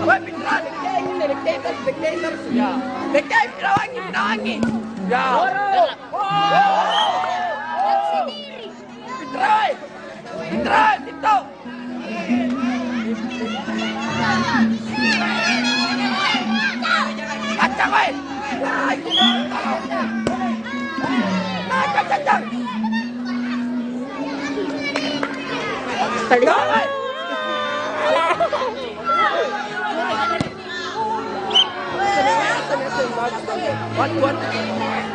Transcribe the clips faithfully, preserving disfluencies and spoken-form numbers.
Woi, Fitra, dekkei, dekkei terus, dekkei terus. Ya. Dekkei, pinawangi, pinawangi. Ya. Fitra, Fitra, Fitra. Kacang, woi. Kacang, kacang. Kali.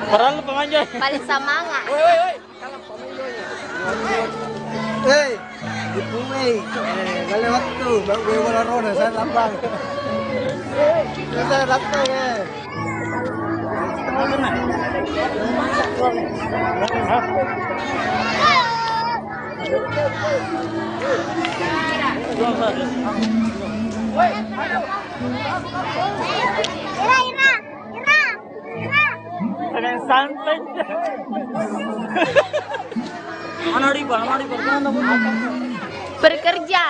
Padahal pamanja. Paling semangat. Woi, woi, woi. Hei, ipungei. Eh, gale wattu, bang gue bola roda, saya lambang. Saya lambang, eh. Ira, ira, ira, ira. Dengan santai. Mana Rival? Mana Rival? Mana Rival? Bekerja.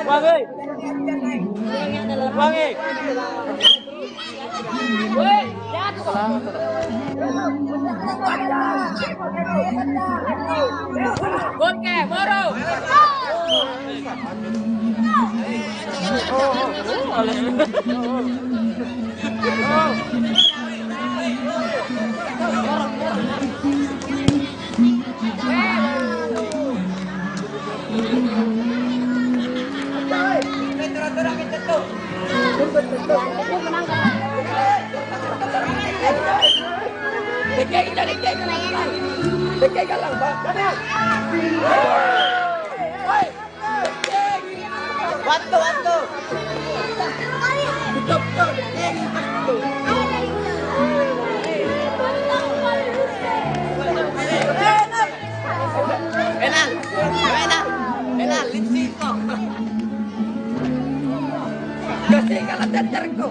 Wangi. Wangi. Oke, moro. Wattu, wattu. Enang, enang, enang, lipsiko. Kasih kalah teterku.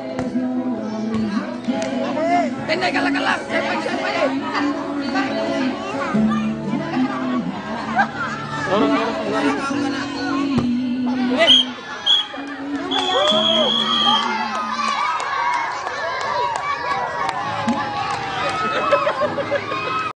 Tenda kalah-kalah, siapa, siapa, eh?